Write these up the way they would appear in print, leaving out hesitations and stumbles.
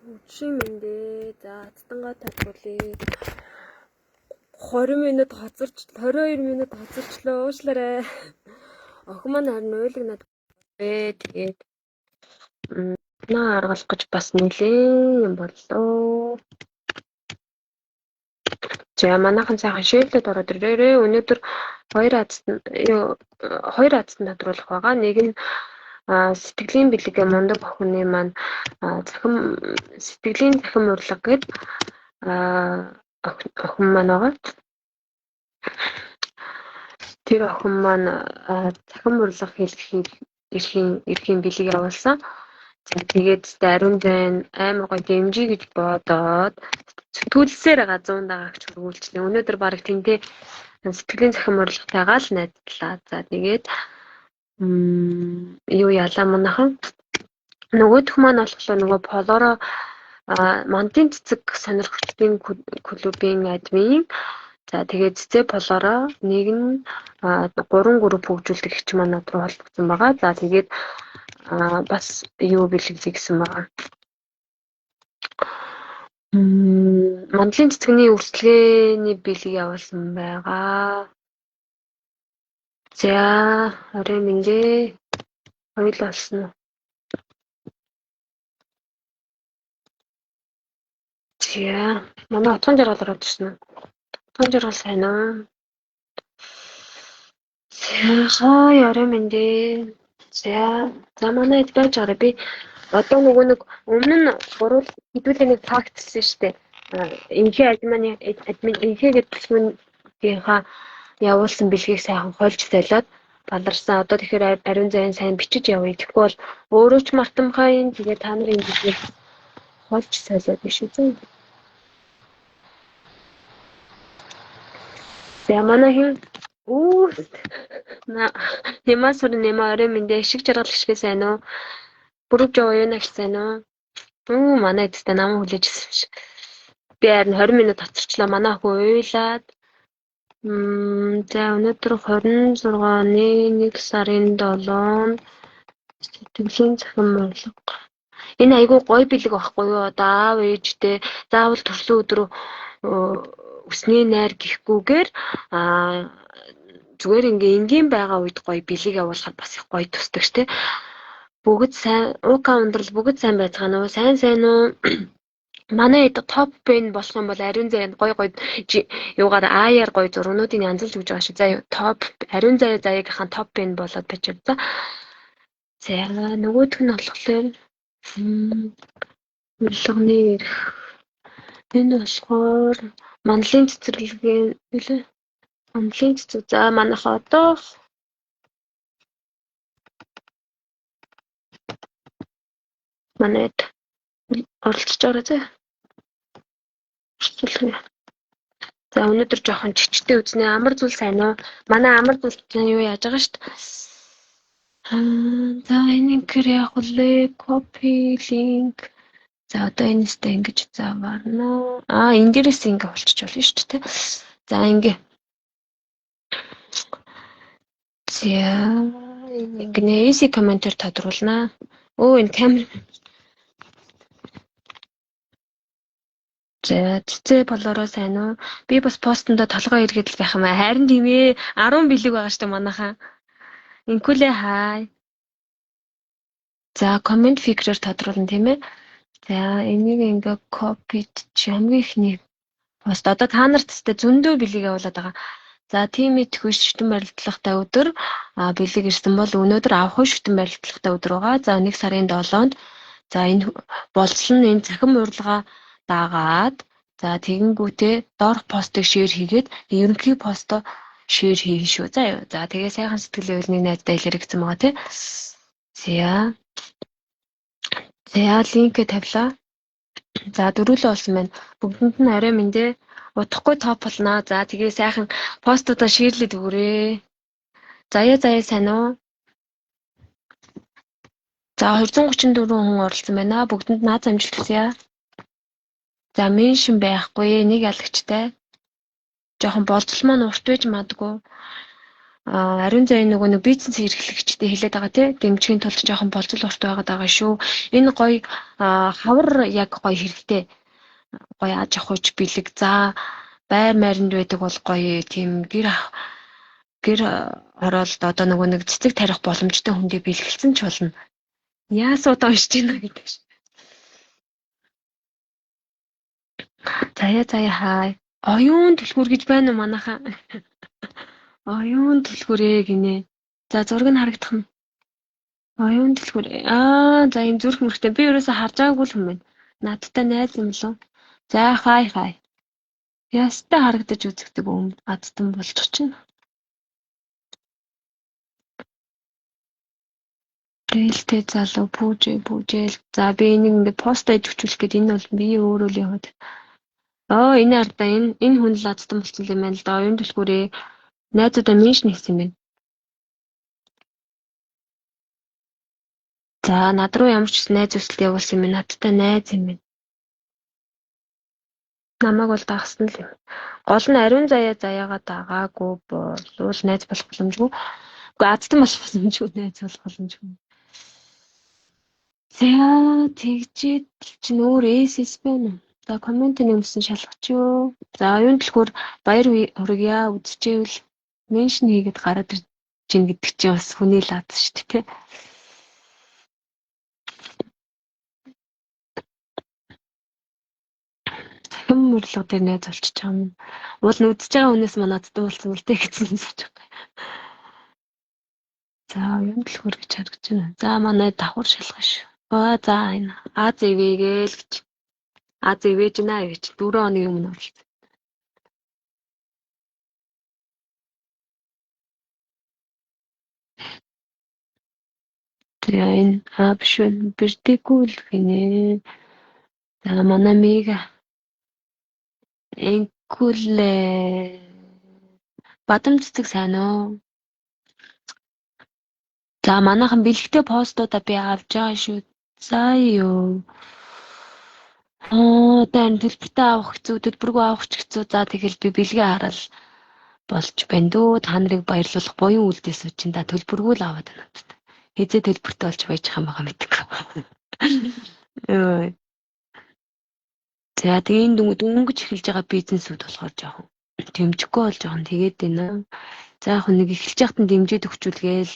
Өчигдөр мэндээ. За цэцэнгээ тодруулъя. 20 минут хоцорч 22 минут хоцорчлоо. Уушлаарай. Охин маань харин уйлагнаад бэ. Тэгээд наа аргалах гэж бас нэлээд юм боллоо. За манайхан сайхан шийдлээд ороод ирээрээ. Өнөөдөр хоёр азт юу хоёр азт тодруулах байгаа. Нэг нь сэтгэлийн бэлэг мундаг охины маань цахим сэтгэлийн цахим урилга гээд охин маань байгаа. Тэр охин маань цахим урилга хийх эрхийн бэлэг явуулсан. За тэгээд ариун зайн амар гоё дэмжиж гэж бодоод сэтгүүлсээр байгаа 100 дагагч хөргүүлчихлээ. Өнөөдөр бараг тэнтэй сэтгэлийн цахим урилгатайгаа л найзлаа. За тэгээд юу ялаа манайхан нөгөөх маань болохоор нөгөө полоро мандын цэцэг сонирхолтын клубын админ. За тэгээд цэцэг полоро нэг нь 3 групп хөгжүүлдэг хч маань над руу холбогдсон байгаа. За тэгээд бас юу бэлгэлээ гэсэн байгаа. Мандлын цэцэгний үрсэлгээний бэлэг явуулсан байгаа. За орой минь хоёул болсон уу? За манай утган жаргал ороод ирсэн үү? Утган жаргал сайн уу? За хай орой минь. За за манай хэд байж байгаарай. Би одоо нөгөө нэг өмнө нь гурван хэдүүлээ нэг фактэлсэн шүү дээ. Инхээ админ админ инхээ гэдэг түлхүүнийхээ явуулсан бэлгийг сайхан хольж солиод баларсан. Одоо тэгэхээр ариун зайн сайн бичиж явъя. Тэгэхгүй бол өөрөө ч мартамхай юм. Тэгээ та нарын бэлгийг хольж солиод биш үү? За манай хин Үу Нэмаа сүр нэмаа орой мэндэ шиг жаргал гişгэ сайн уу? Бүрэг жоо уянагч сайн уу? Үу манай эдтэй намайг хүлээж ирсэн юм шиг. Би харин 20 минут хоцорчлоо. Манай охин уйлаад за өнөөдөр 26 оны 1 сарын 7-нд сэтгэлийн цахим урилга. Энэ айгүй гоё бэлэг байхгүй юу? Одоо аав ээжтэй заавал төрсөн өдөр өсний найр гэхгүйгээр зүгээр ингээ энгийн байгаа үед гоё бэлэг явуулахад бас их гоё төсдөг штэ. Бүгд сайн уука ундрал бүгд сайн байцгаана уу? Сайн сайн уу? Манай хэд топ бэн болох юм бол ариун заяанд гоё гоё юугаар аяар гоё зургнуудыг янзалж өгч байгаа шүү. За топ ариун заяа заяагийнхаа топ бэн болоод бичив. За. За нөгөөх нь болохоор урилганы эрх. Энэ болохоор манлын цэцэрлэгийн үлээ. Манлын цэцэг. За манайхаа одоо манайд оролцож байгаа зэ. Оролцуулах. За өнөөдөр жоохон чичтэй үзнэ. Амар зүйл сайн уу? Манай амар зүйл чинь юу яаж байгаа шүү дээ. За энэ инкер яг үлээ. Copy link. За одоо энэстэй ингэж заваарна. Аа энэ дээрээс ингэ болчих болно шүү дээ. За ингэ. За ингэнэ easy comment-ээр тодруулнаа. Өө энэ камер. За цэцээ болоороо сайн уу? Би бас постондоо толгой эргээд л байх юм аа. Харин тийм ээ. 10 бэлэг байгаа шүү дээ манайхаа. Инкүлээ хай. За comment figure-ээр тодруулна тийм ээ. За энийг ингээ copy чи хамгийн ихний пост. Одоо та нарт тест зөндөө бэлэг явуулаад байгаа. За тийм итгэвч шүтэн барилдлагатай өдөр бэлэг ирсэн бол өнөөдөр авах шүтэн барилдлагатай өдөр байгаа. За 1 сарын 7-нд за энэ болцол нь энэ цахим урилга дагаад за тэгэнгүүтээ доорх постыг шеэр хийгээд ерөнхий постоо шеэр хийн шүү. За юу. За тэгээ сайхан сэтгэлийн үйл нэг найздаа хэлээрэй гэсэн байгаа тий. За. За линкээ тавилаа. За дөрүлөө болсон байна. Бүгдэнд нь орой мэндэ удахгүй топ болно. За тэгээ сайхан постуудаа шеэрлээд өгөөрэй. Заяа заяа сайн уу? За 234 хүн оролцсон байна. Бүгдэнд наад амжилт хүсье. За меншин байхгүй нэг ялагчтай. Жохон болцол маань урт байж магадгүй. Ариун заяа нөгөө нэг бизнес эрхлэгчдэд хэлээд байгаа тий дэмжихийн тулд жоохон болцол урт байгаад байгаа шүү. Энэ гоё хавар яг гоё хэрэгтэй. Гоё аж ахуйч бэлэг. За байр майранд байдаг бол гоё тийм гэр гэр хороолд одоо нөгөө нэг цэцэг тарих боломжтой хүндээ бэлгэлсэн ч болно. Яас удаа уншиж байна гэдэг ш. Заяа заяа хай. Оюун түлхүүр гэж байна уу манайхаа? Оюун түлхүүрээ гинэ. За зураг нь харагдах нь. Оюун түлхүүр. Аа за ийм зүрх мөрхтэй. Би ерөөсө харж байгаагүй л юм байна. Надтай найз юм лөө. За хай хай. Ястай харагдаж үзэгдэг юм азтан болчих чинь. Дээлтэй залуу пүүжээ пүүжээл. За би энийг ингээд пост идэвхжүүлэх гээд энэ бол би өөрөө л яваад. Оо энэ ардаа энэ хүн л азтан болсон юм байна л да. Оюун түлхүүрээ найзуудаа меншн хийсэн юм байна. За над руу ямар ч найз хүсэлт явуулсан юм байна. Надтай найз юм байна. Намайг бол дагсан л юм. Гол нь ариун заяа заяагаа дагаагүй болвол найз болох боломжгүй. Үгүй азтан болох боломжгүй, найз болох боломжгүй. За тэгжээд чинь өөр SS байна уу? За коммент нэмсэн шалгач юу. За оюун түлхүүр баяр хүргье үзчихвэл меншн хийгээд гараад ирж гин гэдэг чинь бас хүний лад шүү дээ тий. Цахим мөрлөг дээр найз болчихж байгаа юм. Уул нь үзэж байгаа хүнээс маань азтан болсон бол тэг гэсэн сууж байгаа. За оюун түлхүүр гэж харагдаж байна. За манай давхар шалгах шүү. Аа за энэ Аз ивэгээл гэж. Аз ивэж наа гэж 4 хоногийн өмнө оролцсон. За энэ аа биш вэ? Бэрдэггүй л гинэ. За манай мега инкүлээ. Бадам цэцэг сайн уу? За манайхан бэлэгтэй постуудаа би авч байгаа шүү. За юу. Аа одоо энэ төлбөртэй авах хэцүү, төлбөргүй авах ч хэцүү. За тэгэл би бэлгээ хараад болж байна дөө. Та нарыг баярлуулах буян үйлдэл суучин да төлбөргүй л аваад байна надад. Хэзээ төлбөртэй болж баяжих юм байгаа мэдгүй. Йой. За тэгээ энэ дөнгөж эхэлж байгаа бизнесүүд болохоор жоохон дэмжихгүй бол жоохон тэгээд байна. За яг нэг эхэлж байхад нь дэмжиж өгчүүлгээл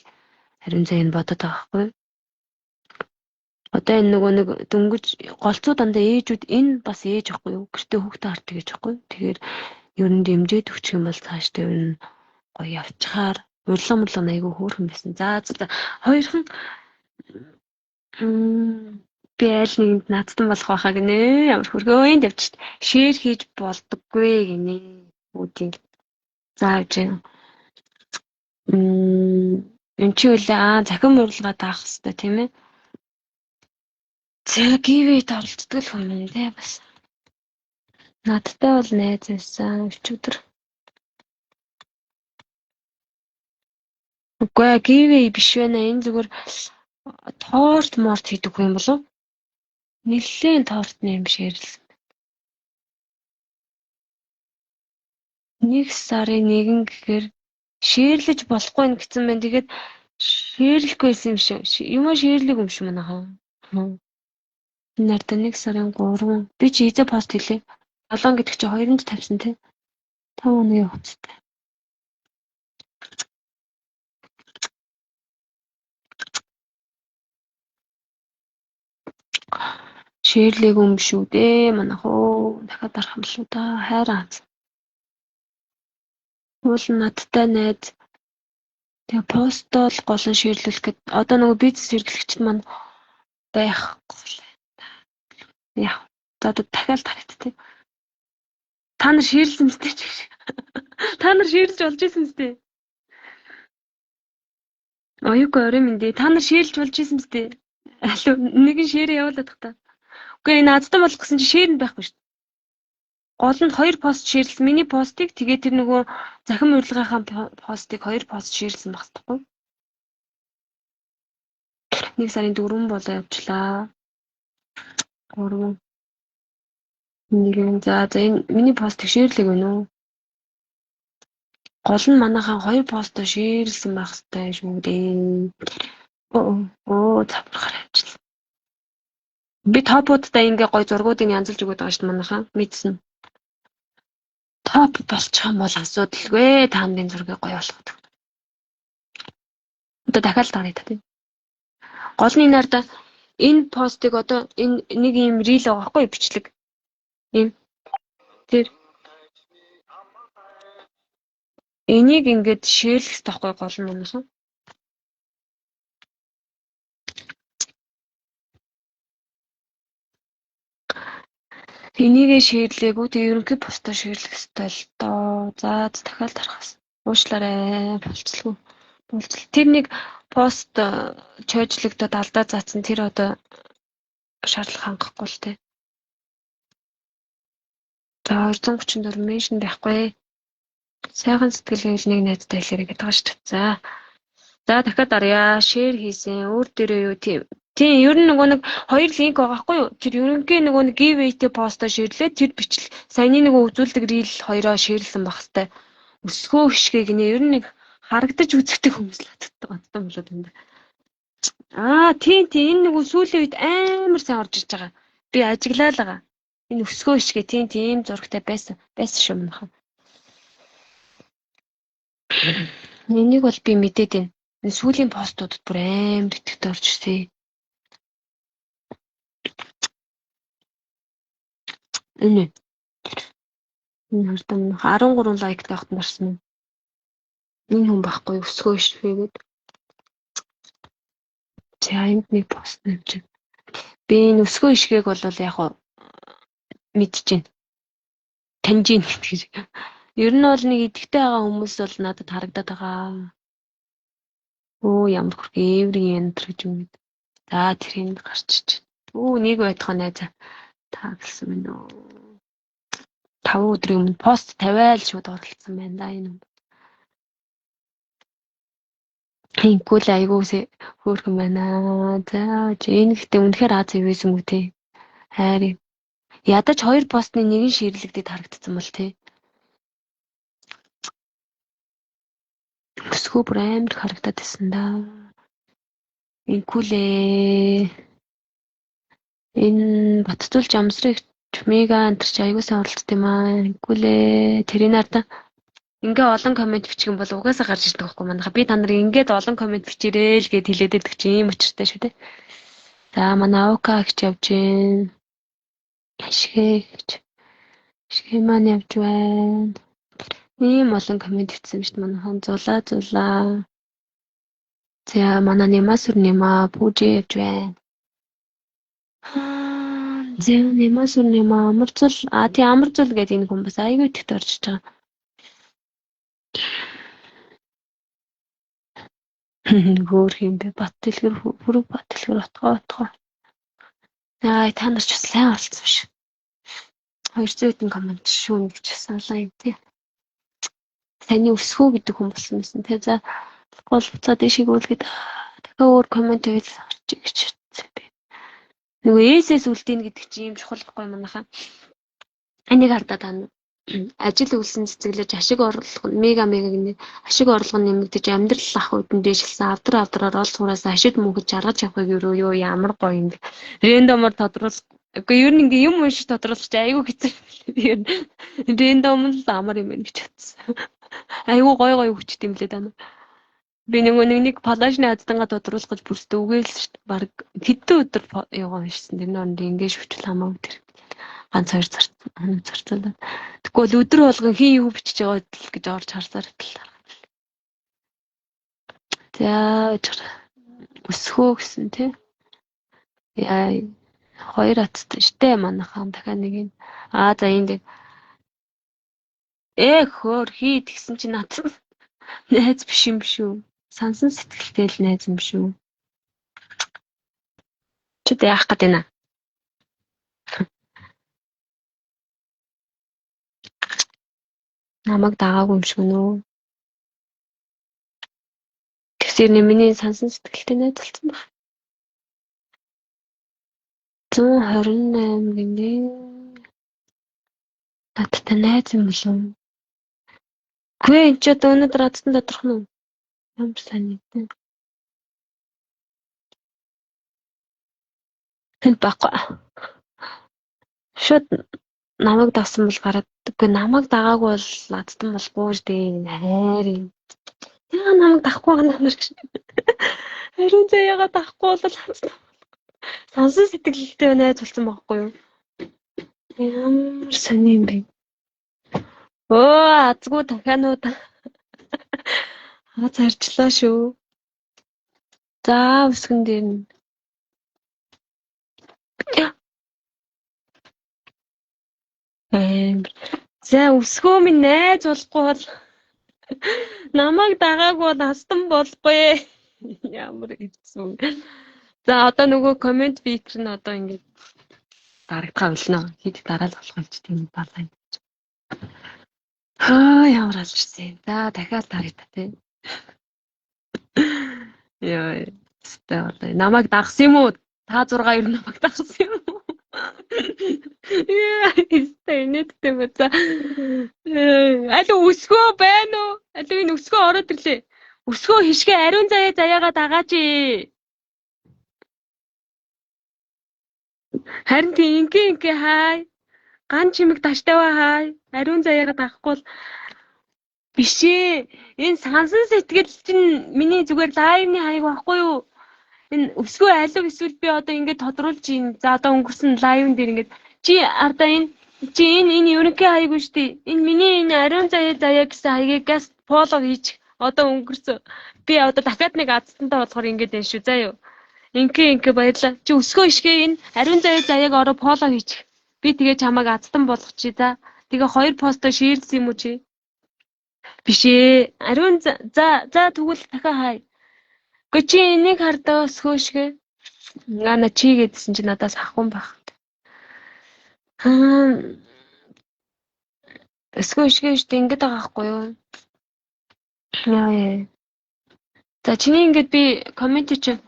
харин заа энэ бодод байгаа байхгүй. Одоо энэ нөгөө нэг дөнгөж голцоо дандаа ээжүүд энэ бас ээж ахгүй юу? Гэртээ хүүхдээ хардаг гэж ахгүй. Тэгэхээр ер нь дэмжиж өгчих юм бол цаашдаа ер нь гоё явчихаар урилга мөрлөө айгүй хөөрхөн байсан. За за хоёрхан би аль нэгэнд наадтан болох байхаа гинэ. Ямар хөргөө энд явчихт. Шеэр хийж болдоггүй гинэ. Үүдийн. За явж байна. Энд чи үлээ аа захин урилга даах хэвээр тийм ээ. За гивэд оролцдог л хүн юм тий бас. Надтай бол найз байсан өчигдөр. Үгүй ээ гивэй биш байна. Энэ зүгээр торт морт хийдэг хүн юм болов? Нэлээд тортны юм шээрлсэн. 1 сарын 1 гэхээр шээрлэж болохгүй нэ гэсэн байна. Тэгээд шээрлэхгүй байсан юм шиг. Юм шээрлэг юм шиг манайхаа. Нарта 1 сарын 3. Би чи хэзээ пост хийлээ? 7 гэдэг чи 2-нд тавьсан тий. 5 хоногийн хугацаатай. Шээрлээгүй юм шүү дээ манайх оо. Дахиад дарах юм л да. Хайраа. Уул надтай найз. Тэгээ постоо л гол нь шеэрлүүлэх гээд одоо нөгөө бизнес эрхлэгчд маань байхгүй л яг за одоо дахиад тарах тий. Та нар шеэрлсэн мэт ч гэж. Та нар шеэрлж болж исэн мэт. Оюугүй орой минь дээ. Та нар шеэрлж болж исэн мэт. Алуу нэг нь шеэрээ явуулаад та. Үгүй энэ азтан болох гэсэн чи шеэр нь байхгүй шүү дээ. Гол нь 2 пост шеэрлсэн. Миний постыг тэгээ тэр нөгөө захин урилгынхаа постыг 2 пост шеэрлсэн байх хэрэгтэй. 1 сарын 4 болоо явчлаа. 3 1 за за энэ миний постыг шеэрлэг байна уу? Гол нь манайхан 2 постоо share лсэн байх хэрэгтэй шүү дээ. Оо завхар авчихлаа. Би top уудтай ингээ гой зургуудыг янзалж өгöd байгаа шүү дээ манайхан. Мэдсэн. Топ болчих юм бол асуудалгүй. Та нарын зургийг гоё болгодог. Одоо дахиад даръя та тийм. Гол нь энэ арда энэ постыг одоо энэ нэг юм reel байгаа байхгүй бичлэг. Ийм тэр энийг ингээд share лэх хэрэгтэй байхгүй гол нь манайхан. Энийгээ share лээгүй тэгээ ерөнхий постоо share лэх хэрэгтэй л доо. За дахиад тарахаас. Уучлаарай болцлгүй. Болцол. Тэр нэг пост чойжлогдоод алдаа заасан тэр одоо шаардлага хангахгүй л те. За 234 mention байхгүй. Сайхан сэтгэл нэг найзтай хэлээрэй гэдэг байгаа шүү дээ. За. За дахиад даръя. Share хийсэн. Өөр дээрээ юу тийм. Тийм ер нь нөгөө нэг хоёр link байгаа байхгүй юу? Тэр ерөнхий нөгөө нэг giveaway-тэй постоо share лээ. Тэр бичлэг саяны нөгөө үзүүлдэг reel хоёроо share лсэн байх хэвээр. Өсгөө хишгэ гинэ. Ер нь нэг харагдаж үзэгдэх хүмүүс л баттай болоод байна. Аа тийм тийм энэ нөгөө сүүлийн үед амар сайн орж иж байгаа. Би ажиглаа л байгаа. Энэ өсгөө хишгэ тийм тийм зурагтай байсан. Байсан шүү манайхан. Энийг бол би мэдээд байна. Энэ сүүлийн постуудад бүр амар идэвхтэй орж ирсэн. Энэ. Энэ хурдан 13 лайктай байхад марсан юм. Энэ хүн байхгүй өсгөө ишвэгээд. За энд нэг пост нэмж. Би энэ өсгөө ишгээг бол яг мэдэж байна. Таньж байна гэж. Ер нь бол нэг идэвхтэй байгаа хүмүүс бол надад харагдаад байгаа. Өө ямар хөрх эврийн янтр гэж юм. За тэр энд гарч ич. Өө нэг байтугай найзаа таагласан байна уу. 5 өдрийн өмнө пост тавиал шууд оролцсон байна да энэ хүн. Инкул айгуу хөөрхөн байна. За энэ гэхдээ үнэхээр аз ивэсэн үү те. Хайр юм. Ядаж хоёр постны нэг нь ширлэгдээд харагдсан бол те. Өсгөө бүр амар харагдаад байсан да. Инкүлээ. Энэ Батцуул жамсрыг Мега энэ чи айгуу сайн оролцдог юм аа. Инкүлээ. Тэрийн арда ингээ олон комент бичих юм бол угаасаа гарч ирдэг байхгүй манайха. Би та нарыг ингээд олон комент бичээрэй л гэд хэлээд байдаг чи ийм учиртай шүү дээ. За манай Аука гэж явж гин. Ашигч. Ашиг маань явж байна. Ийм олон комент бичсэн шүү дээ манайхан. Зулаа зулаа. За манай Немасүр Нема пүүжээ явж байна. За Немасүр Нема Амарзул а тий Амарзул гэдэг энэ хүн бас айгүй идэвхтэй орж иж байгаа. Хөөх юм бэ? Бат дэлгэр бүрэг бат дэлгэр отгоо отгоо. Аа та нар ч бас сайн оролцсон биш. 200 хэдэн комент шүүн гэж саналаа юм тий. Таны өсгөө гэдэг хүн болсон байсан тий. За гол буцаад ишиг үлгээд дахиад өөр комент байвал гарч гэж бодсон би. Нөгөө SS үлдээн гэдэг чинь ийм чухал байхгүй манайхаа. Энийг хардаа та ажил үйлсэн цэцэглэж ашиг орлого мега мега гинэ ашиг орлого нэмэгдэж амьдрал ах үдэн дээшилсэн авдар авдраар ол сураас ашид мөнгөж жаргаж явахыг юу юу ямар гоё юм бэ. Рандомор тодруулах. Үгүй ер нь ингээ юм уншиж тодруулах чи айгүй хэцүү. Би ер нь рандом л амар юм байна гэж бодсон. Айгүй гоё гоё хүчтэй юм лээ даа. Би нөгөө нэг палажны аздангаа тодруулах гэж бүрстэ үгээл шүү дээ. Бараг хэдэн өдөр яваа уншсан. Тэр нүнд ингээ шүвчл хамаагүй тэр. Ганц хоёр зарцуулаад. Тэгвэл бол өдөр болгон хин юу бичиж байгаа л гэж орж харсаар итэл. За өсгөө гэсэн тий. Яа хоёр аттай штэ манайхан дахиад нэг юм. Аа за энд хөөр хий тэгсэн чинь надад найз биш юм шүү. Сансан сэтгэлтэй л найз юм шүү. Чи яах гээд байна? Намайг дагаагүй юм шиг нөө. Тэгсэр миний сансан сэтгэлтэй найз болсон баг. 128 гинэ. Надтай найз юм болов уу? Үгүй энэ ч одоо өнөөдөр азтан тодорх нь уу? Ямар сайн нэгэн. Тэнд байхгүй. Шууд намайг дагсан бол гараад үгүй намайг дагаагүй бол азтан болохгүй шүү дээ. Хайр юм. Яа намайг дагахгүй байгаа нар гэж. Ариун заяагаа дагахгүй бол азтан болохгүй. Сансан сэтгэлтэй найз болсон байхгүй юу? Ямар сони юм бэ? Өө азгүй дахианууд. Аз харчлаа шүү. За өсгөн дээр нь. Амар. За өсгөө минь найз болохгүй бол намайг дагаагүй бол астан болохгүй. Ямар хэцүү. За одоо нөгөө коммент филтер нь одоо ингэж дарагдгаа болно. Хэд дараал болох юм чи тийм балаа юм. Аа ямар алжирсан юм. За дахиад даръя та тий. Яа, өстэй болоо. Намайг дагсан юм уу? Та 6 ер нь намайг дагсан юм уу? Яа, өстэй инээдтэй юм за. Аль өсгөө байна уу? Аль энэ өсгөө ороод ирлээ. Өсгөө хишгэ ариун заяа заяагаа дагаач. Харин тийм инке инке хай. Ган чимэг таштайва хай. Ариун заяагаа дагахгүй бол биш ээ. Энэ сансан сэтгэл чинь миний зүгээр лайвны хаяг байхгүй юу? Энэ өсгөө алив эсвэл би одоо ингэж тодруулж ийн. За одоо өнгөрсөн лайвн дээр ингэж чи ардаа энэ чи энэ энэ ерөнхий хаяг үү штий. Энэ миний энэ ариун заяа заяа гэсэн хаягийг газ фоллоу хийчих. Одоо өнгөрсөн. Би одоо дахиад нэг азтантай болохоор ингэж байна шүү. За юу. Инке инке баярлаа. Чи өсгөө ишгээ энэ ариун заяа заяаг ороо фоллоу хийчих. Би тэгээ чамайг азтан болгочих за. Тэгээ хоёр посто шеэрлсэн юм уу чи? Биш ээ. Ариун за за тэгвэл дахиад хай. Гэхдээ чи энийг хардаа өсгөө шигэ. Ана чи гэдсэн чи надаас авах юм байх. Аа өсгөө шигэ штэ ингэж байгаа байхгүй юу? Яа яа. За чиний ингэж би коммент чи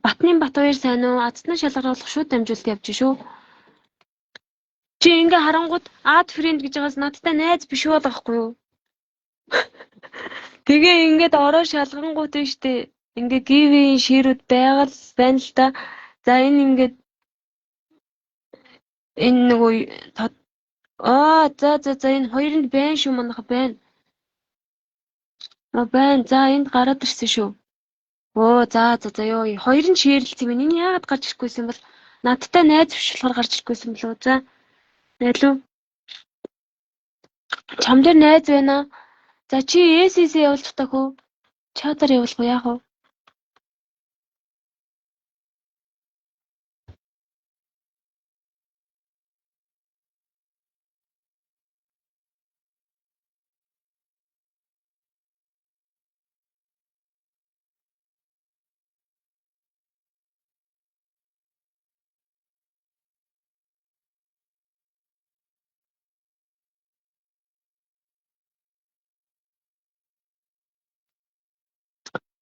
Батны Бат хоёр сайн уу? Азтан шалгаруулах шууд дамжуулалт явж шүү. Чи ингээ харангууд add friend гэж байгаас надтай найз биш бол байхгүй юу? Тэгээ ингээд ороо шалгангууд нь штэ. Ингээ giveaway ширүүд байгаль байна л да. За энэ ингээд энэ нөгөө аа за за за энэ хоёрынд байна шүү манайха байна. А байна. За энд гараад ирсэн шүү. Өө за за за ёо хоёр нь шиэрлсэн юм. Энэ яагаад гарч ирэхгүйсэн юм бол надтай найз биш болохоор гарч ирэхгүйсэн болов уу? За найлуу. Чам дээр найз байна. За чи SSC явуулах таа хөө? Чатаар явуулах уу яах вэ?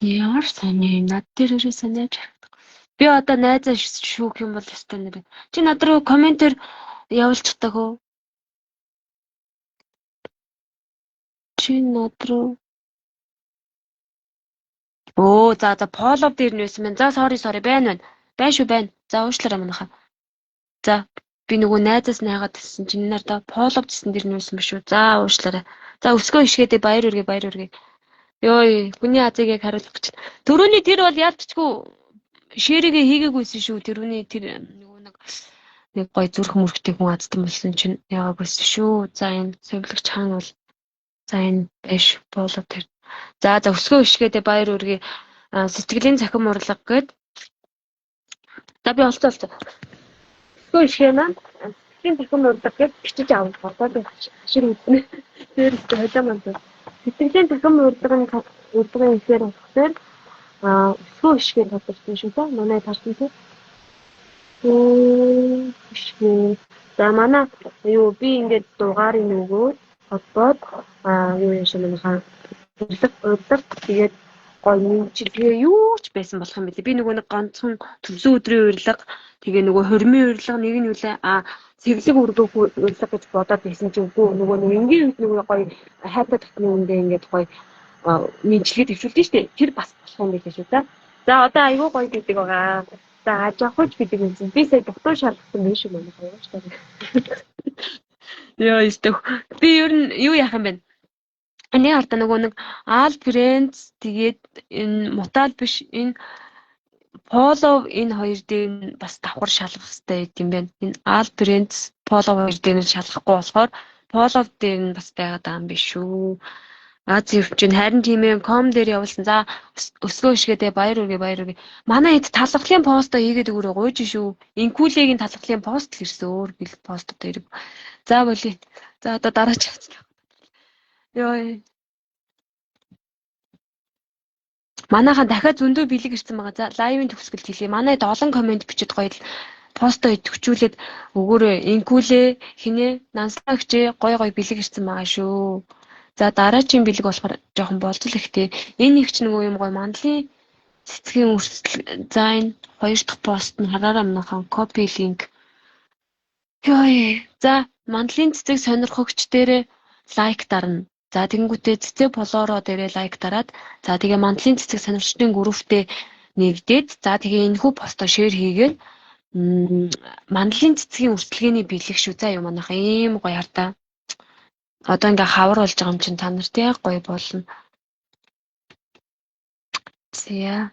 Ямар сони юм над дээр ерөөсөө найз харагдахгүй. Би одоо найзаа шүүх юм бол ёстой нэр. Чи над руу комментээр явуулчихдаг уу? Чи над руу Өө за за follow дээр нь байсан байна. За sorry sorry байна байна. Байна шүү байна. За уушлаарай манайхаа. За би нөгөө найзаас найгаад хэлсэн чинь надаа follow гэсэн дэр нь байсан биш үү? За уушлаарай. За өсгөө ишгээдээ баяр үргээ баяр үргээ. Йой, хүний азыг яг хариулах гэж. Төрөүний тэр бол яалтчгүй шеэрэгээ хийгээгүйсэн шүү. Төрөүний тэр нөгөө нэг нэг гой зүрх мөрөгтэй хүн азтан болсон чинь яагаагүйсэн шүү. За энэ совилогч хаан бол за энэ байш болоо тэр. За за өсгөө ишгээдээ баяр үргээ сэтгэлийн цахим урлаг гээд. За би олцоо олцоо. Өсгөө ишгээ маань сэтгэлийн цахим урлаг гээд бичиж авах. Одоо би хашир үзнэ. Тэр хойлоо маань. Сэтгэлийн цахим урилгын урилгын ихээр болохоор өсгөө ишгээр тодорсон шүү дээ. Манай тарсан тий. Ишгээ. За манай юу би ингээд дугаарыг өгөөд холбоод юу юм шиг манайхаа урилга урилга тэгээд Гоё нэмчилгээ юу ч байсан болох юм бэлээ. Би нөгөө нэг ганцхан төрсөн өдрийн урилга, тэгээ нөгөө хормын урилга нэг нь юу лээ? Сэвлэг өргөх урилга гэж бодоод байсан чинь үгүй нөгөө нэг энгийн үед нөгөө гоё хайртай татны үндэ ингээд гоё нэмчилгээ дэвшүүлдэ штэ. Тэр бас болох юм билээ шүү. За одоо айгүй гоё гэдэг байгаа. За аж ахуйч гэдэг юм чинь би сая дутуу шалгасан байх шиг байна гоё шүү дээ. Йоо өстөх. Би ер нь юу яах юм бэ? Эний хардаа нөгөө нэг All Friends тэгээд энэ мутал биш энэ follow энэ хоёр дээр нь бас давхар шалгах хэрэгтэй байт юм байна. Энэ All Friends follow хоёр дээр нь шалгахгүй болохоор follow дээр нь бас байгаад байгаа юм биш үү? Ази өвчин харин тийм ээ ком дээр явуулсан. За өсгөө ишгээдээ баяр үргээ баяр үргээ. Манай хэд талархлын постоо хийгээд өгөөрэй гуйж шүү. Инкүлегийн талархлын пост л ирсэн өөр бил пост одоо ирэг. За болий. За одоо дараач явцлаа. Йоо. Манайхан дахиад зөндөө бэлэг ирсэн байгаа. За лайвын төгсгөлд хэлье. Манай хэд олон комент бичиж гоё л постоо идэвхжүүлээд өгөөрэй. Инкүлээ хинэ нансаа өгчээ гоё гоё бэлэг ирсэн байгаа шүү. За дараагийн бэлэг болохоор жоохон болцол ихтэй. Энэ их ч нөгөө юм гоё мандлын цэцгийн өрсөлдөл. За энэ хоёр дахь пост нь хараараа манайхан copy link. Йой. За мандлын цэцэг сонирхогч дээрээ лайк дарна. За тэгэнгүүтээ цэцэг болоороо дээрээ лайк дараад за тэгээ мандлын цэцэг сонирхчдын групптэй нэгдээд за тэгээ энэхүү постоо шеэр хийгээд мандлын цэцгийн өрсөлдөөний бэлэг шүү. За юу манайхан ийм гоё хардаа. Одоо ингээ хавар болж байгаа юм чинь та нарт яг гоё болно. За.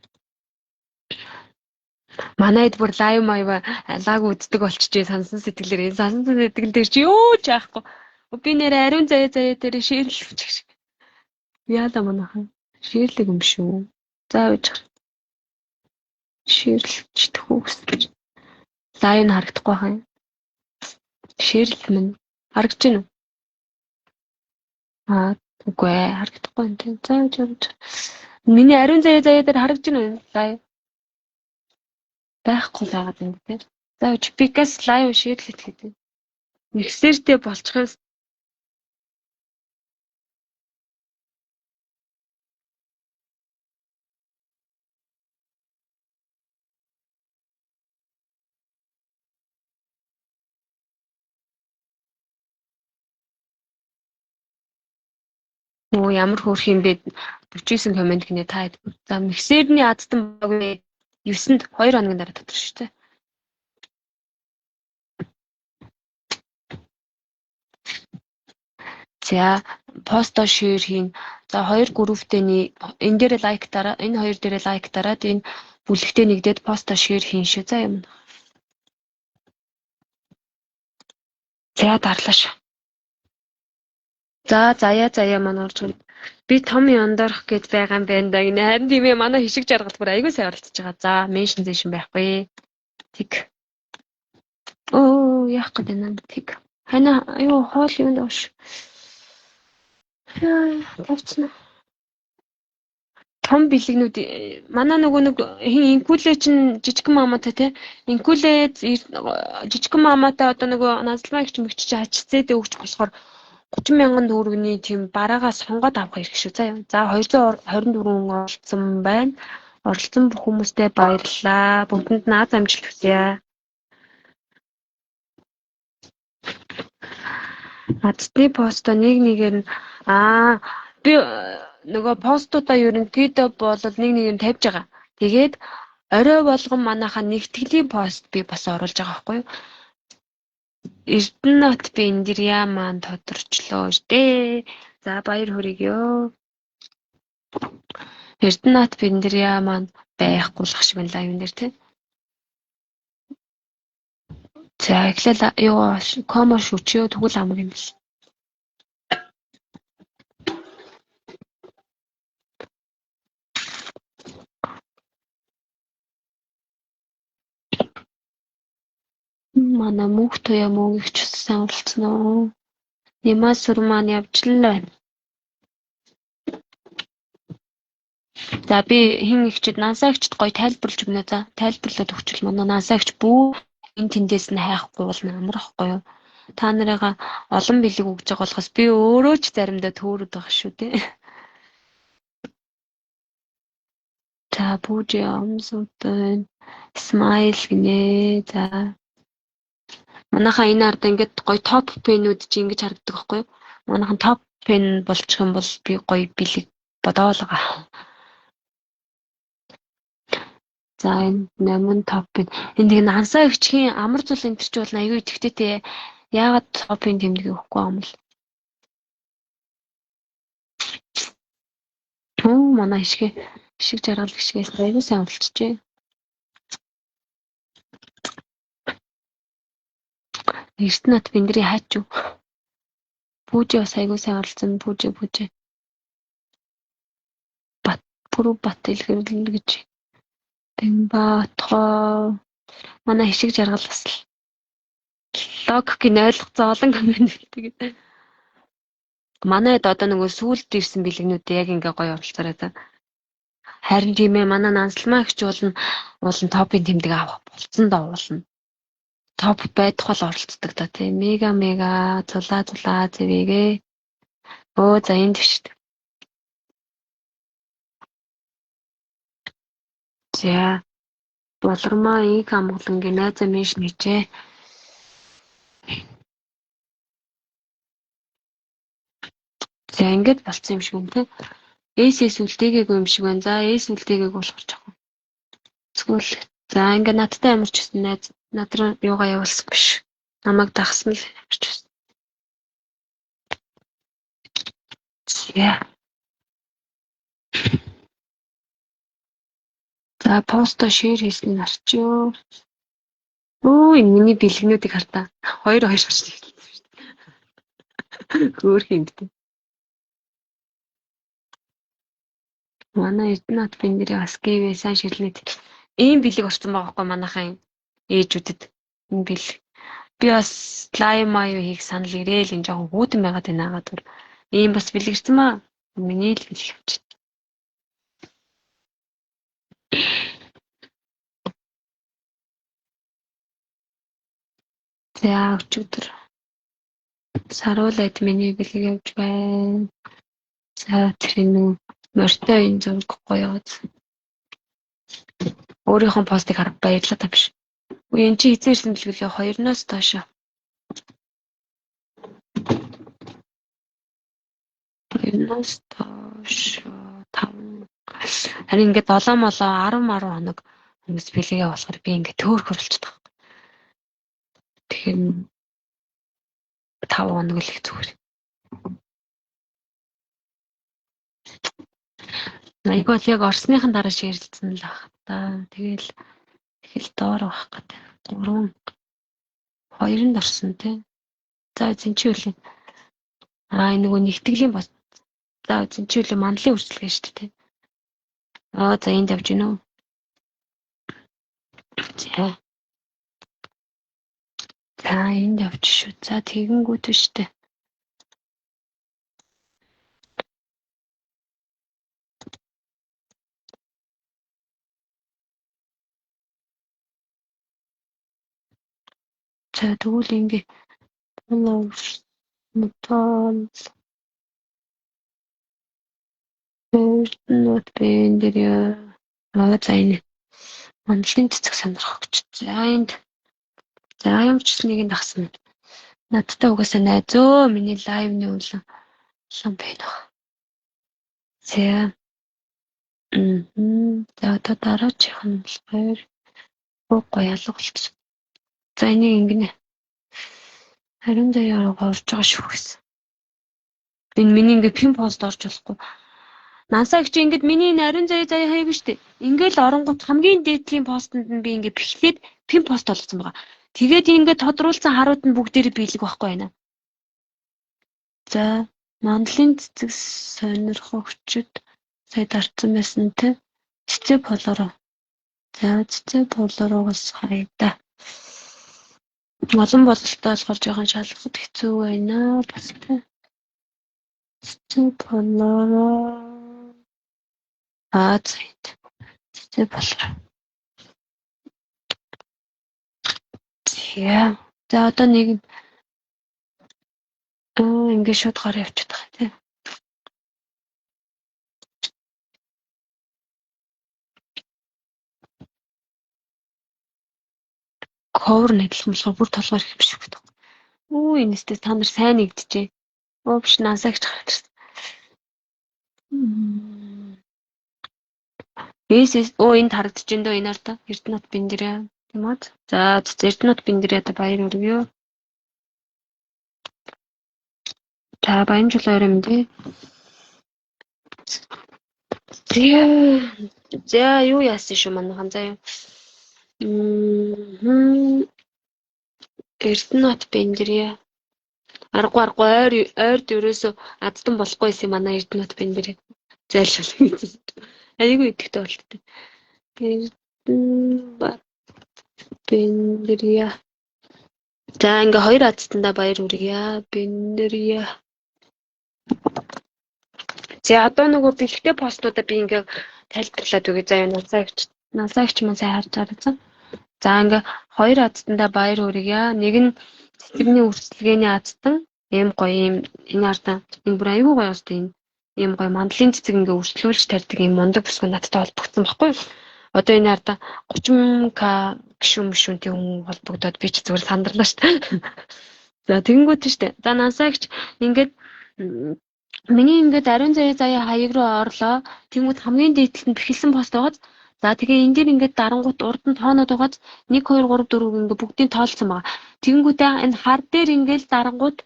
Манайд бүр лайв маяг лаг үздэг болчихжээ сансан сэтгэлээр. Энэ сансан сэтгэл дээр чи юу ч яахгүй. Би нэр ариун заяа заяа дээр шеэрлэвчих шиг. Яалаа манайхан. Шеэрлэг юм шүү. За үж. Шеэрлэждэх үү гэсэн. Лайв нь харагдахгүй хаа. Шеэрлэл минь харагдаж байна уу? Үгүй ээ, харагдахгүй юм тийм. За үж үж. Миний ариун заяа заяа дээр харагдаж байна уу? Лайв. Байхгүй байгаад юм тийм. За үж Пикас лайв шеэрлэх гэдэг. Миксертэй болчих юм. Оо ямар хөөрх юм бэ? 49 комент гинэ та хэд. За миксерний азтан баг 9-нд 2 хоногийн дараа тодорч шүү дээ. За посто шеэр хийн. За хоёр групптэй энэ дээрээ лайк дараа, энэ хоёр дээрээ лайк дараад энэ бүлэгтээ нэгдээд посто шеэр хийн шүү. За юм. За дарлаа шүү. За заяа заяа маань орж ирнэ. Би том яндорох гэж байгаа юм байна да гинэ. Харин тийм ээ манай хишиг жаргал бүр айгүй сайн оролцож байгаа. За меншн зэшин байхгүй. Тэг. Оо яах гээд байна тэг. Хана юу хоол юунд ууш. Яа тавцна. Том бэлэгнүүд манай нөгөө нэг хин инкүлээ чин жижигхэн маматай те. Инкүлээ жижигхэн маматай одоо нөгөө назлмаа гिच мэгч чи ачцээдээ өгч болохоор 30 мянган төгрөгийн тийм бараагаа сонгоод авах хэрэг шүү. За за 224 хүн оролцсон байна. Оролцсон бүх хүмүүстээ баярлалаа. Бүгдэнд нь аз амжилт хүсье. Азтны постоо нэг нэгээр нь би нөгөө постуудаа ерөнхийдөө бол нэг нэгээр нь тавьж байгаа. Тэгээд орой болгон манайхаа нэгтгэлийн пост би бас оруулж байгаа байхгүй юу? Эрдэнэт би Индирья маань тодорчлоо штэ. За баяр хүргийё. Эрдэнэт Биндирья маань байхгүй л шиг байна лайвн дээр тий. За эхлээл юу комо шүчөө тэгвэл амар юм бил. Манай мөнх туяа мөнгө ч сайн оролцсон уу? Нямаа сүр маань явж л байна. За би хин ихчэд нансаа ихчэд гоё тайлбарлаж өгнө. За тайлбарлаад өгчл манай нансаа ихч бүү энэ тэндээс нь хайхгүй бол амар ахгүй юу? Та нарыгаа олон бэлэг өгж байгаа болохоос би өөрөө ч заримдаа төөрөд байгаа шүү дээ. За Пүүжи омсууд байна. Smile гинэ. За манайхаа энэ ард ингээд гоё топ пенүүд чи ингэж харагддаг байхгүй юу? Манайхан топ пен болчих юм бол би гоё бэлэг бодоол байгаа. За энэ номон топ пен. Энэ нэг ансаа өгчхийн амар зул энэ төр чи бол аюу итгэвтэй те. Яагаад топын тэмдэг өгөхгүй юм бол? Манай ишиг жаргал гიშгээс аюу сайн болчихжээ. Эрдэнэт Бэндэрийн хайч юу? Пүүжи бас аягүй сайн оролцсон. Пүүжи пүүжи. Бат бүрүү бат илгэрэл гэж. Дэнбатхоо. Манай хишиг жаргал бас л логикийг ойлгоцсон олон коммент тэгээд. Манайд одоо нөгөө сүүлд ирсэн бэлгнүүд яг ингээ гоё оролцоорой за. Харин тийм манай Нансалмаа гिच уулын топын тэмдэг авах болцсон доо уулна. Топ байдах бол оролцдог да тийм. Мега мега зулаа зулаа зэвэгээ. Өө за энд шүү дээ. За Болормоо инх амгалангийн найзаа меншн хийжээ. За ингээд болцсон юм шиг юм те. SS үлдээгээгүй юм шиг байна. За S үлдээгээгүй болохоор жоохон. Эсвэл за ингээд надтай ямар ч гэсэн найз над руу юугаа явуулсан биш. Намайг дагсан л ямар ч байсан. За. За посто шеэр хийсэн нь арчив. Өө энэ миний бэлгнүүдийг хартаа. 2 2 гарч ирсэн шүү дээ. Хөөх юм бэ. Манай Эрдэнэт Бэндэрийн бас гэвээ сайн ширлэнэ. Ийм бэлэг орсон байгаа хгүй манайхаа ээжүүдэд энэ бэлэг. Би бас лайв маяг хийх санал ирээл энэ жоохон хүүтэн байгаад байна агаад түр. Ийм бас бэлэг ирсэн маа. Миний л бэлэг авчих. За өчигдөр саруул админы бэлэг явж байна. За тэр нэг морьтой энэ зураг гоё яваад. Өөрийнхөө постыг харах баярлалаа та биш. Үгүй эн чи эзэн ирсэн бэлгэлээ 2-оос доош. 2-оос доош 5. Харин ингээд 7 молоо 10 10 хоног хүмүүс бэлгээ болохоор би ингээд төөрөх хөрөлчдөг. Тэгэхээр 5 хоног л их зүгээр. Айг бол яг орсныхан дараа ширэлцэн л байх та. Тэгэл тэгэл доор байх гэдэг. 3 2-нд орсон тий. За эзэн чи үлээ. Аа энэ нөгөө нэгтгэлийн бос. За эзэн чи үлээ манлын үйлчилгээ шүү дээ тий. Аа за энд явж гинөө. За. За энд явж шүү. За тэгэнгүүт шүү дээ. За тэгвэл ингээ followers метал Эрдэнэт Бэндэр аа за энэ манлын цэцэг сонирхогч. За энд за юм ч нэг нь дагсан. Надтай угаасаа найзөө миний лайвны улам улам байна. За. За одоо дараачих нь болохоор гоё ялга болчихсон. За энийг ингэнэ. Ариун заяа орж байгаа шүү гэсэн. Энэ миний ингээ пин пост орж болохгүй. Нансаа чи ингээд миний энэ ариун заяа заяа хайг штэ. Ингээл оронгууд хамгийн дээдлийн постэнд нь би ингээ бэхлээд пин пост болгосон байгаа. Тэгээд ингээд тодруулсан харууд нь бүгдээрээ биелэг байхгүй байна. За мандлын цэцэг сонирхогчд сая дарцсан байсан те. Цэцэг полороо. За цэцэг полороогоос харъя да. Олон бололтой болохоор жоохон шалгахад хэцүү байна бас те. Цэцэг полороо. Аа за. Цэцэг полороо. За. За одоо нэг ингээд шууд гараа явчихдаг тий. Cover нь адилхан болохоор бүр толгой ирэх юм шиг байна. Үу энэстэй та нар сайн нэгдэжээ. Оо биш насаагч гарч ирсэн. Эсэс оо энд харагдаж байна дөө энэ арда Эрдэнэт Бэндэрэ тийм үү? За Эрдэнэт Бэндэрэ баяр хүргье. За баян чулуу орой мэнд. За юу яасан шүү манайхан заа юу. Эрдэнэт Бэндэрэ аргагүй аргагүй ойр ойрд ерөөсөө азтан болохгүй байсан манай Эрдэнэт Бэндэрэ зайлшгүй гэж. Айгүй идэвхтэй болттой. Эрдэнэт Бэндэрэ. За ингээ хоёр азтандаа баяр хүргье. Бэндэрэ. За одоо нөгөө бэлэгтэй постуудаа би ингээ тайлбарлаад өгье. За юу насаагч насаагч маань сайн харж байгаа. За ингээ хоёр азтандаа баяр хүргье. Нэг нь цэцэгний үрсэлгээний азтан ийм гоё ийм энэ ардаа энэ бүр айгүй гоё өстэй энэ ийм гоё мандлын цэцэг ингээ өрсөлөөлж тарьдаг ийм мундаг бүсгүй надтай холбогдсон байхгүй юу? Одоо энэ ардаа 30к гишүүн мшүүнтэй хүн холбогдоод би ч зүгээр сандарлаа шүү дээ. За тэгэнгүүт нь шүү дээ. За насаагч ингээд миний ингээд ариун заяа заяа хаяг руу орлоо. Тэнгүүд хамгийн дээдлэлт нь бэхэлсэн пост байгааз. За тэгээ энэ дээр ингээд дарангуут урд нь тоонод байгааз 1 2 3 4 ингээд бүгдийг тоолсон байгаа. Тэнгүүдээ энэ хар дээр ингээд дарангуут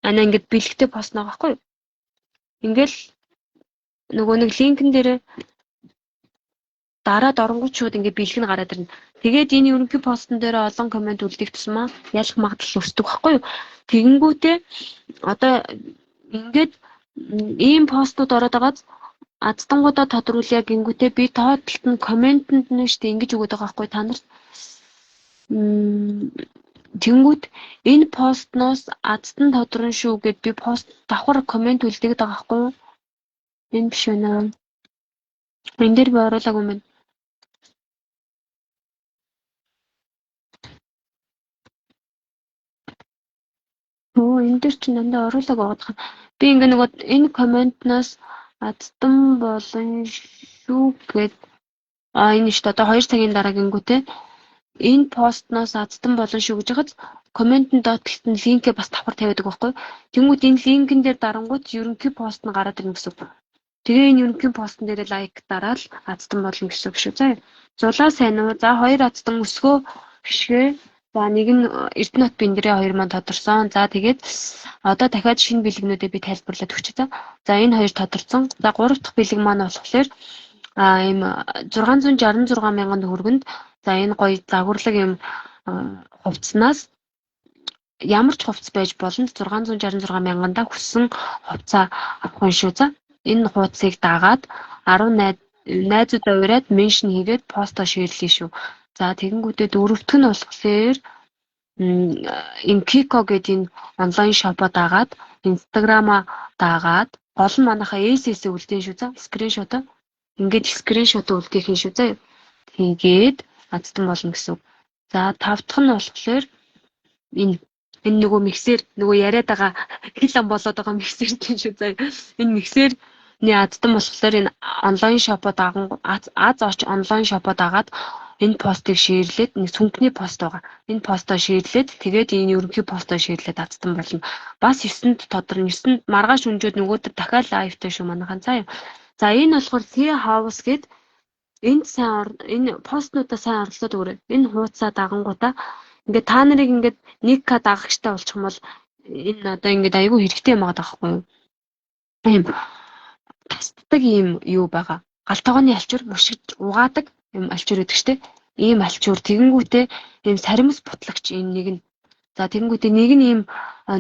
ана ингээд бэлэгтэй пост байгаа байхгүй юу? Ингээл нөгөө нэг линкэн дээр дараад оронгууд шууд ингээд бэлэг нь гараад ирнэ. Тэгээд энэ ерөнхий постн дээр олон коммент үлдэх тусмаа ялах магадлал өсдөг байхгүй юу? Тэгэнгүүтээ одоо ингээд ийм постууд ороод байгааз азтангуудаа тодруулъя гингүүтээ би тоотлолт нь комментэнд нь шүү дээ ингэж өгöd байгаа байхгүй та нарт. Тэнгүүт энэ постноос азтан тодрон шүү гэд би пост давхар коммент үлдээгээд байгаа байхгүй юу? Энэ биш байна. Энэ дээр би оруулаагүй юм байна. Өө энэ дээр чинь дандаа оруулаагүй байгаа. Би ингээ нөгөө энэ комментноос азтан болон шүү гэд энэ шүү дээ. Одоо 2 цагийн дараа гингүүтээ энэ постноос азтан болон шүү гэж байгааз комментэн доотлолт нь линкээ бас давхар тавиадаг байхгүй. Тэнгүүд энэ линкэн дээр дарангуут ерөнхий пост нь гараад ирнэ гэсэн үг. Тэгээ энэ ерөнхий постн дээр лайк дараал азтан болно гэсэн үг шүү. За зулаа сайн уу? За хоёр азтан өсгөө бишгээ. За нэг нь Эрдэнэт Бэндэрээ хоёр маань тодорсон. За тэгээд одоо дахиад шинэ бэлгнүүдээ би тайлбарлаад өгч за. За энэ хоёр тодорсон. За гурав дахь бэлэг маань болохоор ийм 666 мянган төгрөгөнд за энэ гоё загварлаг юм хувцснаас ямар ч хувцс байж болно. 666 мянганда хүссэн хувцаа авах юм шүү. За энэ хуудсыг дагаад 10 найзуудаа уриад меншн хийгээд посто шеэрлэе шүү. За тэгэнгүүтээ дөрөвдөх нь болохоор энэ Kiko гэдэг энэ онлайн шопоо дагаад Instagram-а дагаад гол нь манайхаа SS-ийг үлдээн шүү. За скриншот ингээд скриншот үлдээх юм шүү. За тэгээд азтан болно гэсэн үг. За тав дахь нь болохоор энэ нөгөө миксер нөгөө яриад байгаа хэл ам болоод байгаа миксер тийм шүү. За энэ миксерний азтан болохоор энэ онлайн шопоо даган аз оч онлайн шопоо дагаад энэ постыг шеэрлээд нэг сүнкний пост байгаа. Энэ постоо шеэрлээд тэгээд энэ ерөнхий постоо шеэрлээд азтан болно. Бас 9-нд тодорно. 9-нд маргааш өнжөөд нөгөөдөр дахиад лайвтай шүү манайхан. За юу. За энэ болохоор Tea House гээд энд сайн энэ постнуудаа сайн оролцоод өгөөрэй. Энэ хуудасаа дагангуудаа ингээд та нарыг ингээд 1К дагагчтай болчих юм бол энэ одоо ингээд айгүй хэрэгтэй юм байгаа байхгүй юу? Ийм тасддаг ийм юу байгаа. Гал тогооны альчуур мушигж угаадаг юм альчуур гэдэг штэ. Ийм альчуур тэгэнгүүтээ ийм саримс бутлагч ийм нэг нь. За тэгэнгүүтээ нэг нь ийм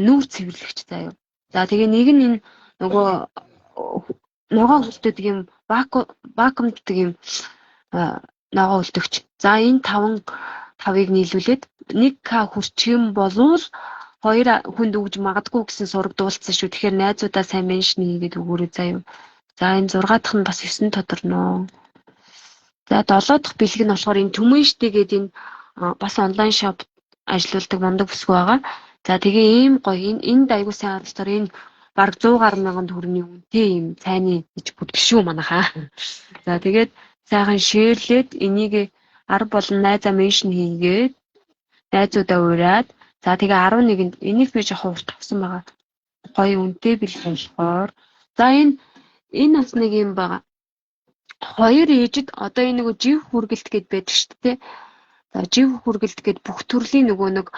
нүүр цэвэрлэгч заа юу. За тэгээ нэг нь энэ нөгөө ногоо хөлтөдөг юм вакуумддаг юм ногоо хөлтөгч. За энэ тавыг нийлүүлээд 1К хүрчих юм болвол хоёр хүнд өгж магадгүй гэсэн сураг дуулцсан шүү. Тэгэхээр найзуудаа сайн меншн хийгээд өгөөрэй заа юу. За энэ 6 дахь нь бас 9 тодорно. За 7 дахь бэлэг нь болохоор энэ түмэн штэ гээд энэ бас онлайн шоп ажиллаулдаг мундаг бүсгүй байгаа. За тэгээ ийм гоё энэ энд айгуу сайн оролцоор энэ бараг 100 гаруй мянган төгрөгийн үнэтэй ийм цайны гэж бүтгэл шүү манайхаа. За тэгээд сайхан шеэрлээд энийг 10 болон найзаа меншн хийгээд Найзуудаа уриад, за тэгээ 11-нд энийг би жоохон урт авсан байгаа. Гоё үнэтэй бэлэг болохоор. За энэ бас нэг юм байгаа. Хоёр ээжид одоо энэ нөгөө жив хүргэлт гэд байдаг шүү дээ. За жив хүргэлт гэд бүх төрлийн нөгөө нэг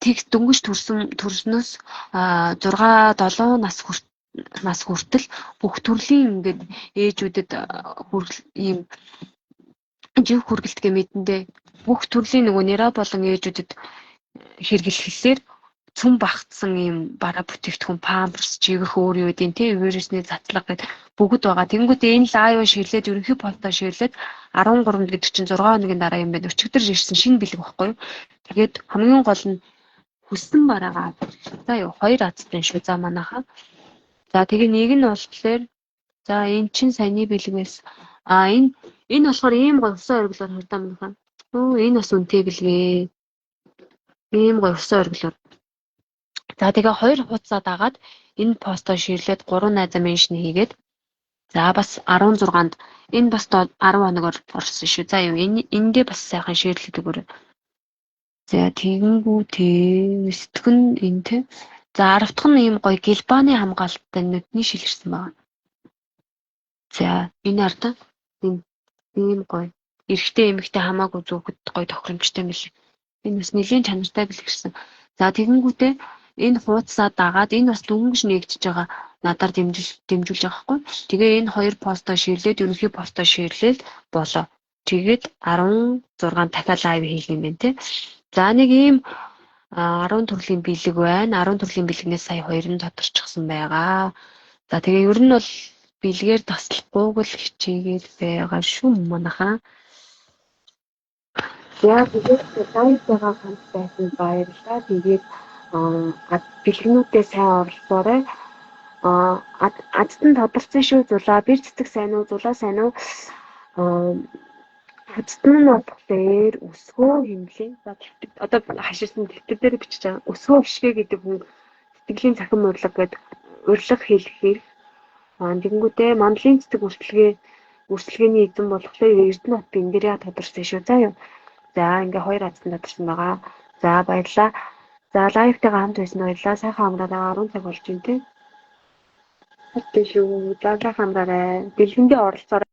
тэгс дөнгөж төрснөөс 6 7 нас хүртэл бүх төрлийн ингээд ээжүүдэд хүргэл ийм жив хүргэлт гэх мэтэндээ бүх төрлийн нөгөө нэраа болон ээжүүдэд хэрэглэхлээр цүн багтсан ийм бараа бүтээгдэхүүн, памперс, чивэх өөр юу гэдэг те вирусны затлага гэд бүгд байгаа. Тэнгүүтээ энэ live share лээд, ерөнхий постоо share лээд 13 гэдэг чинь 6 хоногийн дараа юм байна. Өчигдөр ирсэн шинэ бэлэг баггүй юу? Тэгээд хамгийн гол нь хүссэн бараагаа. За юу, хоёр азтай шүү. За манайхаа. За тэгээ нэг нь болохоор за энэ чинь саяны бэлэг байсан. А энэ болохоор ийм гоё усан оргилоор хурдан манайхаа. Өө, энэ бас үнэтэй бэлгээ. Ийм гоё усан оргилоор. За тэгээ хоёр хуудасаа дагаад, энэ постоо share лээд, гурван найзаа mention хийгээд, за бас 16-нд энэ бас 10 хоногор орсон шүү. За юу, энэ эндээ бас сайхан share лээд өгөөрэй. За тэгэнгүүтээ сэтгэн энэ те. За 10 дахь нь ийм гоё гэлбаны хамгаалттай нүдний шилэрсэн байна. За энэ арда энэ ийм гоё эрэгтэй эмэгтэй хамаагүй зүүхэд гоё тохиромжтой юм билээ. Энэ бас нэлийн чанартай бэлгэрсэн. За тэгэнгүүтээ энэ хуудасаа дагаад, энэ бас дөнгөж нээгдэж байгаа, надаар дэмжүүлж байгаа хгүй. Тэгээ энэ хоёр постоо share лээд, ерөнхий постоо share лээд болоо. Тэгээд 16 дахиад live хийх юм байна те. За нэг ийм 10 төрлийн бэлэг байна. 10 төрлийн бэлгнээс сая хоёр нь тодорчихсон байгаа. За тэгээ ер нь бол бэлгээр таслахгүйг л хичээгээд байгаа шүү манайхаа. За тэгээд live тайгаа хамт байсан баярлалаа. Тэгээд бэлгнүүдээ сайн оролцоорой. Азт нь тодорсон шүү, зулаа. Бэр цэцэг сайн уу? Зулаа сайн уу? Азт нь болохоор өсгөө хэмнэлийн. За одоо хаширсан дэвтэр дээр бичиж байгаа. Өсгөө бишгэ гэдэг хүн сэтгэлийн цахим урилга гэдэг урилга хэлэхээр тэгэнгүүтээ мандлын цэцэг үрсэлгээний эзэн болохоор Эрдэнэ бат энэ дээр тодорсон шүү. За юу. За ингээ хоёр азтан тодорсон байгаа. За баярлалаа. За live тайгаа хамт байсан баярлалаа. Сайхан амраарай. 10 цаг болж байна те. Тийм шүү. За сайхан амраарай. Бэлгэндээ оролцоорой.